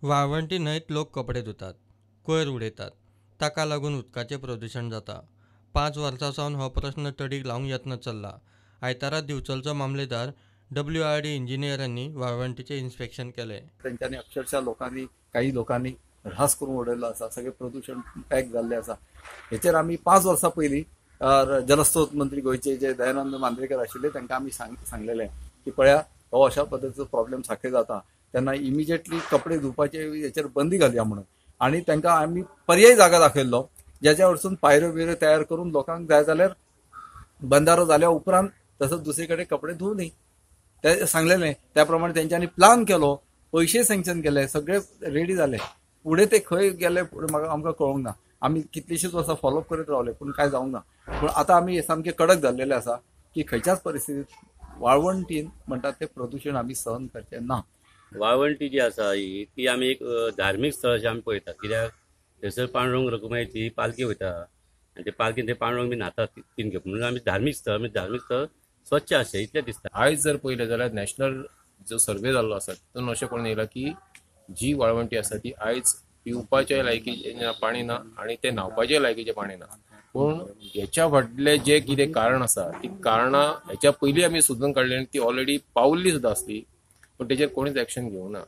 वाळवंटी न्हंयत लोक कपडे धुतात, कोयर उडयतात, ताका लागून उदकाचें प्रदुशण जाता. 5 वर्सां सावन हो प्रस्न तडीक लावंक यत्न चल्ला. आयतारा दिवचलचो मामलेदार WRD इंजिनियरांनी वाळवंटीचें इन्स्पेक्शन केलें. तेंच्यांनी अक्षरशः लोकांनी, काही लोकांनी ऱ्हास करून उडयल्लो आसा, सगळें प्रदूशण पॅक जाल्लें आसा. हेचेर आमी 5 वर्सां पयलीं जलस्रोत मंत्री गोंयचे जे दयानंद मांद्रेकर आशिल्ले तांकां आमी सांगलेलें की पळया हो अशा पद्दतीचो प्रॉब्लेम सारके जाता, तेन्ना इमिजिएटली कपडे धुवपाचे हेचेर बंदी घालया म्हणून. आनी तांकां आमी पर्यायी जागा दाखयल्लो ज्याच्या वरसून पायऱ्यो बियऱ्यो तयार करून लोकांक जाय जाल्यार बंधारो जाल्या उपरांत तसोच दुसरे कडेन कपडे धुवू न्ही ते सांगलेलें. त्या प्रमाणे तेंच्यांनी प्लान केलो, पयशे सँक्शन केले, सगळे रेडी जाले. फुडें ते खंय गेले फुडें म्हाका आमकां कळोंक ना. आमी कितलींशींच वर्सां फॉलोअप करीत रावले पूण कांय जावंक ना. पूण आतां आमी सामकें कडक जाल्लेलें आसा की खंयच्याच परिस्थितीत वाळवंटीन म्हणटात तें प्रदूशण आमी सहन करचें ना. वाळवंटी जी आसा ही ती आमी एक धार्मीक स्थळ अशें आमी पळयतात, कित्याक थंयसर पांडुरंग रखुमाईची पालखी वयता आनी ते पालखीन ते पांडुरंग बी न्हातात 3 खेप, म्हणून आमी धार्मीक स्थळ, आमी धार्मीक स्थळ स्वच्छ आसचें इतलें दिसता. आयज जर पळयलें जाल्यार नॅशनल जो सर्वे जाल्लो आसा तितून अशें करून येयलां की जी वाळवंटी आसा ती आयज पिवपाच्या लायकीचें पाणी ना आनी तें न्हावपाच्या लायकीचें पाणी ना. पूण हेच्या फाटलें जें कितें कारण आसा ती कारणां हेच्या पयलीं आमी सोदून काडली आनी ती ऑलरेडी पावल्ली सुद्दां आसली, पूण तेजेर कोणीच एक्शन घेवना.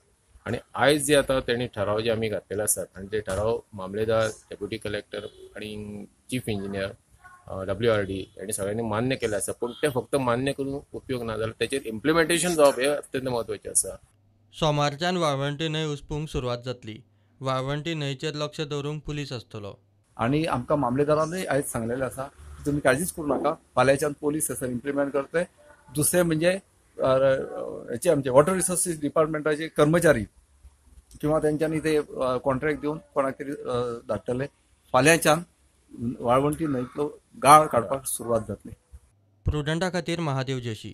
आनी आयज जे आतां तेणी ठराव जे आमी घातलेले आसात आनी ते ठराव मामलेदार, डेप्युटी कलेक्टर आनी चीफ इंजिनियर WRD हांणी सगळ्यांनी मान्य केलें आसा. पूण ते फक्त मान्य करून उपयोग ना जाल्यार तेचेर इम्प्लिमेंटेशन जावप हें अत्यंत म्हत्वाचें आसा. सोमारच्यान वाळवंटी न्हंय उसपूंक सुरवात जातली. वाळवंटी न्हंयचेर लक्ष दवरूंक पुलीस आसतलो. आनी आमकां मामलेदारानूय आयज सांगलेलें आसा की तुमी काळजीच करूं नाका, फाल्यांच्यान पोलीस थंयसर इम्प्लिमेंट करतले. दुसरें म्हणजे हेचे आमचे वॉटर रिसोर्सीस डिपार्टमेंटाचे कर्मचारी किंवा तेंच्यांनी ते कॉन्ट्रॅक्ट दिवन कोणाक तरी धाडटले. फाल्यांच्यान वाळवंटी न्हंयतलो गाळ काडपाक सुरवात जातली. प्रुडंटा खातीर महादेव जोशी.